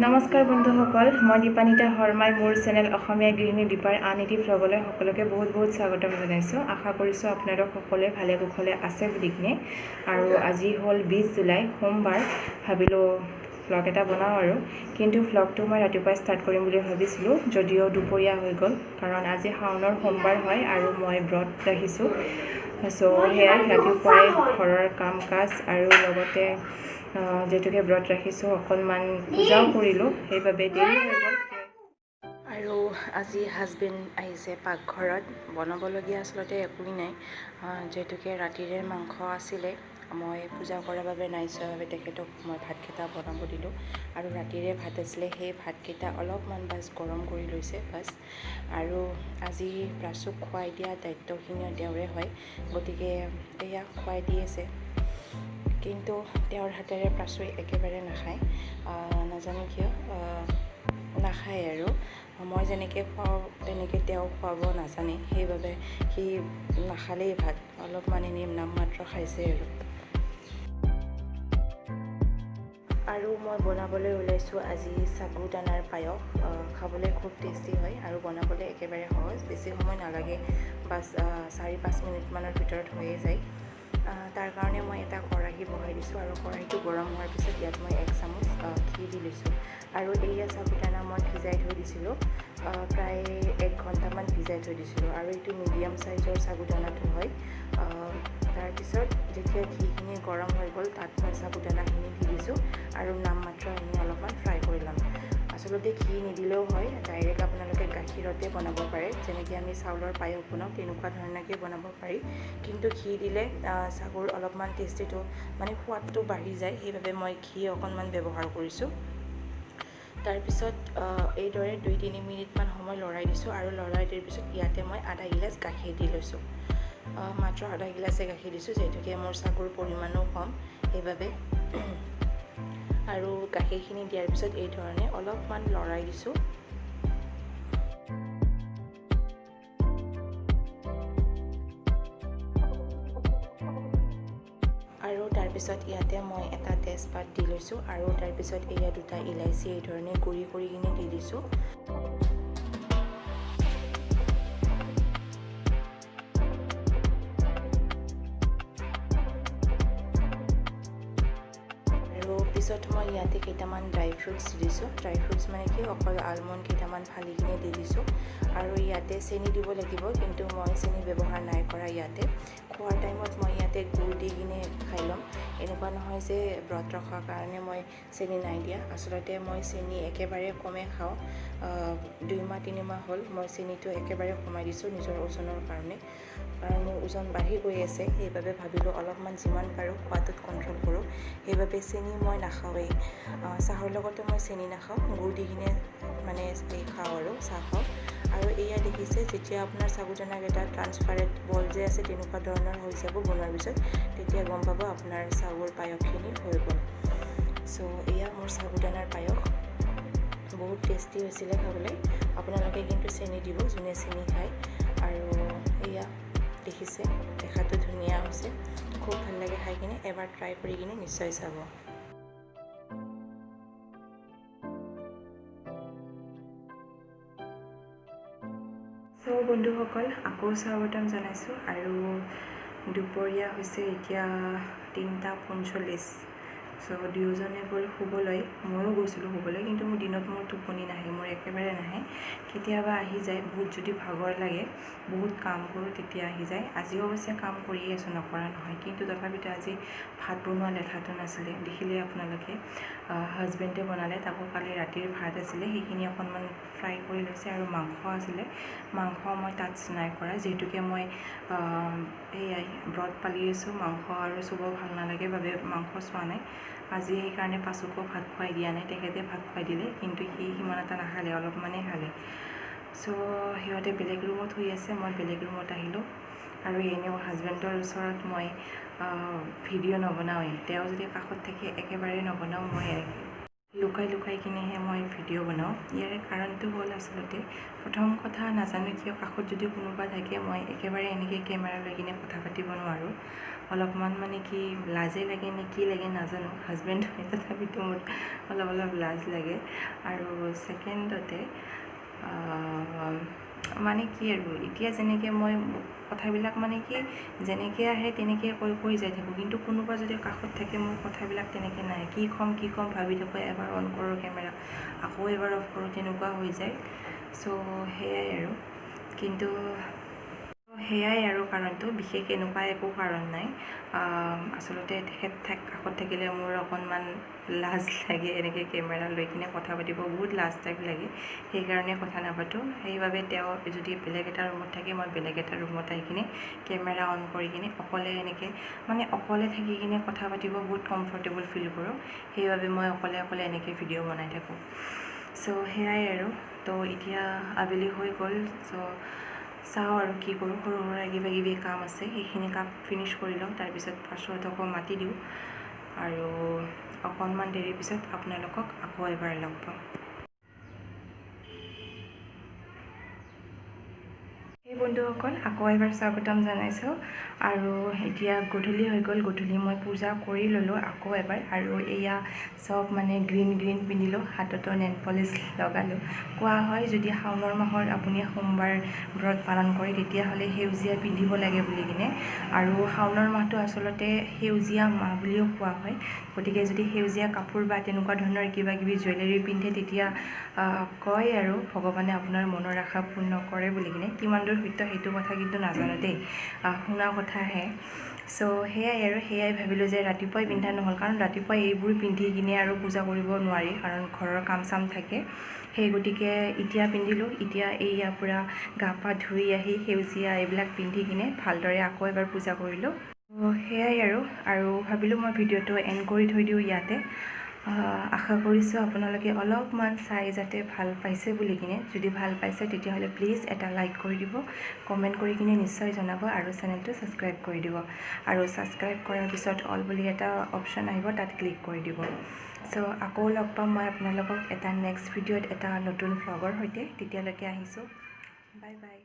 নমস্কাৰ বন্ধুসকল, মই দীপানিতা শৰ্মাই মোৰ চেনেল অসমীয়া গৃহিণী দীপাৰ আন এটি ভ্লগলৈ সকলোকে বহুত বহুত স্বাগতম জনাইছোঁ। আশা কৰিছোঁ আপোনালোক সকলোৱে ভালে কুশলে আছে বুলি কিনে। আৰু আজি হ'ল 20 জুলাই, সোমবাৰ। ভাবিলোঁ ভ্লগ এটা বনাওঁ আৰু কিন্তু ভ্লগটো মই ৰাতিপুৱাই ষ্টাৰ্ট কৰিম বুলি ভাবিছিলোঁ যদিও দুপৰীয়া হৈ গ'ল, কাৰণ আজি শাওনৰ সোমবাৰ হয় আৰু মই ব্ৰত ৰাখিছোঁ। চ' সেয়াই, ৰাতিপুৱাই ঘৰৰ কাম কাজ আৰু লগতে যিহেতুকে ব্ৰত ৰাখিছোঁ, অকণমান পূজাও কৰিলোঁ, সেইবাবে দেৰি হৈ গ'ল। আৰু আজি হাজবেণ্ড আহিছে পাকঘৰত। বনাবলগীয়া আচলতে একোৱেই নাই, যিহেতুকে ৰাতিৰে মাংস আছিলে। মই পূজা কৰাৰ বাবে নাই যোৱাৰ বাবে তেখেতক মই ভাতকেইটা বনাব দিলোঁ আৰু ৰাতিৰে ভাত আছিলে, সেই ভাতকেইটা অলপমান বাছ গৰম কৰি লৈছে বাছ। আৰু আজি প্ৰাচুক খুৱাই দিয়া দায়িত্বখিনিও তেওঁৰে হয়, গতিকে এয়া খুৱাই দি আছে। কিন্তু তেওঁৰ হাতেৰে প্ৰাচুই একেবাৰে নাখায়। নাজানো কিয় নাখায় আৰু মই যেনেকৈ খুৱাওঁ তেনেকৈ তেওঁ খুৱাব নাজানে, সেইবাবে সি নাখালেই ভাত। অলপমান এনেই নামমাত্ৰ খাইছে আৰু। আৰু মই বনাবলৈ ওলাইছোঁ আজি চাগু দানাৰ পায়স। খাবলৈ খুব টেষ্টি হয় আৰু বনাবলৈ একেবাৰে সহজ, বেছি সময় নালাগে, বাছ 4-5 মিনিটমানৰ ভিতৰত হৈয়ে যায়। তাৰ কাৰণে মই এটা খৰাহী বহাই দিছোঁ আৰু খৰাহীটো গৰম হোৱাৰ পিছত ইয়াত মই এক চামুচ ঘি দি লৈছোঁ। আৰু এইয়া চাবুদানা মই ভিজাই থৈ দিছিলোঁ, প্ৰায় এক ঘণ্টামান ভিজাই থৈ দিছিলোঁ আৰু এইটো মিডিয়াম চাইজৰ চাবুদানাটো হয়। তাৰপিছত যেতিয়া ঘিখিনি গৰম হৈ গ'ল, তাত মই চাবুদানাখিনি দি দিছোঁ আৰু নামমাত্ৰ এনেই অলপমান ফ্ৰাই কৰি ল'ম। আচলতে ঘি নিদিলেও হয়, ডাইৰেক্ট আপোনালোকে গাখীৰতে বনাব পাৰে। যেনেকৈ আমি চাউলৰ পায়স বনাওঁ, তেনেকুৱা ধৰণকৈ বনাব পাৰি। কিন্তু ঘি দিলে চাগুৰ অলপমান টেষ্টিটো, মানে সোৱাদটো বাঢ়ি যায়, সেইবাবে মই ঘি অকণমান ব্যৱহাৰ কৰিছোঁ। তাৰপিছত এইদৰে 2-3 মিনিটমান সময় লৰাই দিছোঁ আৰু লৰাই দিয়াৰ পিছত ইয়াতে মই আধা গিলাচ গাখীৰ দি লৈছোঁ। মাত্ৰ আধা গিলাচে গাখীৰ দিছোঁ, যিহেতুকে মোৰ চাগুৰ পৰিমাণো কম, সেইবাবে। আৰু গাখীৰখিনি দিয়াৰ পিছত এই ধৰণে অলপমান লৰাই দিছোঁ। আৰু তাৰপিছত ইয়াতে মই এটা তেজপাত দি লৈছোঁ আৰু তাৰপিছত এয়া দুটা ইলাচি এই ধৰণে গুড়ি কৰি কিনে দি দিছোঁ। আৰু পিছত মই ইয়াতে কেইটামান ড্ৰাই ফ্ৰুটছ দি দিছোঁ। ড্ৰাই ফ্ৰুটছ মানে কি, অকল আলমণ্ড কেইটামান ফালি কিনে দি দিছোঁ। আৰু ইয়াতে চেনি দিব লাগিব, কিন্তু মই চেনি ব্যৱহাৰ নাই কৰা ইয়াতে। খোৱাৰ টাইমত মই ইয়াতে গুড় দি কিনে খাই ল'ম। এনেকুৱা নহয় যে ব্ৰত ৰখাৰ কাৰণে মই চেনি নাই দিয়া। আচলতে মই চেনি একেবাৰে কমেই খাওঁ। 2 মাহ 3 মাহ হ'ল, মই চেনিটো একেবাৰে কমাই দিছোঁ নিজৰ ওজনৰ কাৰণে, কাৰণ মোৰ ওজন বাঢ়ি গৈ আছে। সেইবাবে ভাবিলোঁ অলপমান যিমান পাৰোঁ খোৱাটোত কণ্ট্ৰল কৰোঁ। সেইবাবে চেনি মই নাখাওঁৱেই। চাহৰ লগতো মই চেনি নাখাওঁ, গুড় দি কিনে মানে এই খাওঁ আৰু চাহ খাওঁ। আৰু এয়া দেখিছে, যেতিয়া আপোনাৰ চাগুদানাকেইটা ট্ৰান্সপাৰেণ্ট বল যে আছে, তেনেকুৱা ধৰণৰ হৈ যাব বনোৱাৰ পিছত, তেতিয়া গম পাব আপোনাৰ চাগুৰ পায়সখিনি হৈ গ'ল। চ' এয়া মোৰ চাগুদানাৰ পায়স, বহুত টেষ্টি হৈছিলে খাবলৈ। আপোনালোকে কিন্তু চেনি দিব, যোনে চেনি খায়। আৰু এয়া দেখিছে, দেখাটো ধুনীয়া হৈছে, খুব ভাল লাগে খাই কিনে। এবাৰ ট্ৰাই কৰি কিনে নিশ্চয় চাব। চ' বন্ধুসকল, আকৌ স্বাগতম জনাইছোঁ। আৰু দুপৰীয়া হৈছে এতিয়া 3টা 45। চ' দুয়োজনে গ'ল শুবলৈ, ময়ো গৈছিলোঁ শুবলৈ। কিন্তু মোৰ দিনত মোৰ টোপনি নাহে, মোৰ একেবাৰে নাহে। কেতিয়াবা আহি যায়, বহুত যদি ভাগৰ লাগে, বহুত কাম কৰোঁ, তেতিয়া আহি যায়। আজিও অৱশ্যে কাম কৰিয়ে আছোঁ, নকৰা নহয়, কিন্তু তথাপিতো আজি ভাত বনোৱা লেঠাটো নাছিলে, দেখিলে আপোনালোকে, হাজবেণ্ডে বনালে। তাকো কালি ৰাতিৰ ভাত আছিলে, সেইখিনি অকণমান ফ্ৰাই কৰি লৈছে আৰু মাংস আছিলে। মাংস মই টাচ নাই কৰা, যিহেতুকে মই সেয়াই ব্ৰত পালি আছোঁ, মাংস আৰু চুব ভাল নালাগে বাবে মাংস চোৱা নাই আজি। সেইকাৰণে পাচুকো ভাত খুৱাই দিয়া নাই, তেখেতে ভাত খুৱাই দিলে। কিন্তু সি সিমান এটা নাখালে, অলপমানেই খালে। চ' সিহঁতে বেলেগ ৰুমত শুই আছে, মই বেলেগ ৰুমত আহিলোঁ। আৰু এনেও হাজবেণ্ডৰ ওচৰত মই ভিডিঅ' নবনাওঁৱেই। তেওঁ যদি কাষত থাকে, একেবাৰে নবনাওঁ মই। লুকাই লুকাই কিনেহে মই ভিডিঅ' বনাওঁ। ইয়াৰে কাৰণটো হ'ল আচলতে প্ৰথম কথা নাজানো কিয় কাষত যদি কোনোবা থাকে মই একেবাৰে এনেকৈ কেমেৰা লৈ কিনে কথা পাতিব নোৱাৰোঁ। অলপমান মানে কি লাজেই লাগে নে কি লাগে নাজানো, হাজবেণ্ড হয় তথাপিতো মোৰ অলপ অলপ লাজ লাগে। আৰু ছেকেণ্ডতে মানে কি আৰু এতিয়া যেনেকৈ মই কথাবিলাক মানে কি যেনেকৈ আহে তেনেকৈ কৈ কৈ যাই থাকোঁ, কিন্তু কোনোবা যদি কাষত থাকে মোৰ কথাবিলাক তেনেকৈ নাহে। কি ক'ম কি ক'ম ভাবি থাকোঁ, এবাৰ অন কৰোঁ কেমেৰা আকৌ এবাৰ অফ কৰোঁ, তেনেকুৱা হৈ যায়। চ' সেয়াই আৰু, কিন্তু সেয়াই আৰু কাৰণটো, বিশেষ এনেকুৱা একো কাৰণ নাই। আচলতে তেখেত কাষত থাকিলে মোৰ অকণমান লাজ লাগে, এনেকৈ কেমেৰা লৈ কিনে কথা পাতিব বহুত লাজ টাইপ লাগে, সেইকাৰণে কথা নাপাতোঁ। সেইবাবে তেওঁ যদি বেলেগ এটা ৰুমত থাকে মই বেলেগ এটা ৰুমত আহি কিনে কেমেৰা অন কৰি কিনে অকলে এনেকৈ মানে অকলে থাকি কিনে কথা পাতিব বহুত কমফৰ্টেবল ফিল কৰোঁ, সেইবাবে মই অকলে অকলে এনেকৈ ভিডিঅ' বনাই থাকোঁ। চ' সেয়াই আৰু। তো এতিয়া আবেলি হৈ গ'ল, চ' চাওঁ আৰু কি কৰোঁ, সৰু সুৰা কিবা কিবি কাম আছে সেইখিনি কাম ফিনিছ কৰি লওঁ, তাৰপিছত পাৰ্শ্বহঁতকো মাতি দিওঁ আৰু অকণমান দেৰিৰ পিছত আপোনালোকক আকৌ এবাৰ লগ পাম। সেই বন্ধুসকল আকৌ এবাৰ স্বাগতম জনাইছোঁ। আৰু এতিয়া গধূলি হৈ গ'ল, গধূলি মই পূজা কৰি ল'লোঁ আকৌ এবাৰ। আৰু এয়া চব মানে গ্ৰীণ গ্ৰীণ পিন্ধিলোঁ, হাততো নেইল পলিচ লগালোঁ। কোৱা হয় যদি শাওণৰ মাহত আপুনি সোমবাৰ ব্ৰত পালন কৰে তেতিয়াহ'লে সেউজীয়া পিন্ধিব লাগে বুলি কিনে। আৰু শাওণৰ মাহটো আচলতে সেউজীয়া মাহ বুলিও কোৱা হয়, গতিকে যদি সেউজীয়া কাপোৰ বা তেনেকুৱা ধৰণৰ কিবা কিবি জুৱেলাৰী পিন্ধে তেতিয়া কয় আৰু ভগৱানে আপোনাৰ মনৰ আশা পূৰ্ণ কৰে বুলি কিনে। কিমান দূৰ সত্য সেইটো কথা কিন্তু নাজানো দেই, শুনা কথাহে। চ' সেয়াই আৰু, সেয়াই ভাবিলোঁ যে ৰাতিপুৱাই পিন্ধা নহ'ল, কাৰণ ৰাতিপুৱাই এইবোৰ পিন্ধি কিনে আৰু পূজা কৰিব নোৱাৰি, কাৰণ ঘৰৰ কাম চাম থাকে। সেই গতিকে এতিয়া পিন্ধিলোঁ। এতিয়া এইয়া পূৰা গা পা ধুই আহি সেউজীয়া এইবিলাক পিন্ধি কিনে ভালদৰে আকৌ এবাৰ পূজা কৰিলোঁ। সেয়াই আৰু, আৰু ভাবিলোঁ মই ভিডিঅ'টো এণ্ড কৰি থৈ দিওঁ ইয়াতে। আশা কৰিছোঁ আপোনালোকে অলপমান চাই যাতে ভাল পাইছে বুলি কিনে। যদি ভাল পাইছে তেতিয়াহ'লে প্লিজ এটা লাইক কৰি দিব, কমেণ্ট কৰি কিনে নিশ্চয় জনাব, আৰু চেনেলটো ছাবস্ক্ৰাইব কৰি দিব। আৰু ছাবস্ক্ৰাইব কৰাৰ পিছত অল বুলি এটা অপশ্যন আহিব, তাত ক্লিক কৰি দিব। চ' আকৌ লগ পাম মই আপোনালোকক এটা নেক্সট ভিডিঅ'ত এটা নতুন ভ্লগৰ সৈতে। তেতিয়ালৈকে আহিছোঁ, বাই বাই।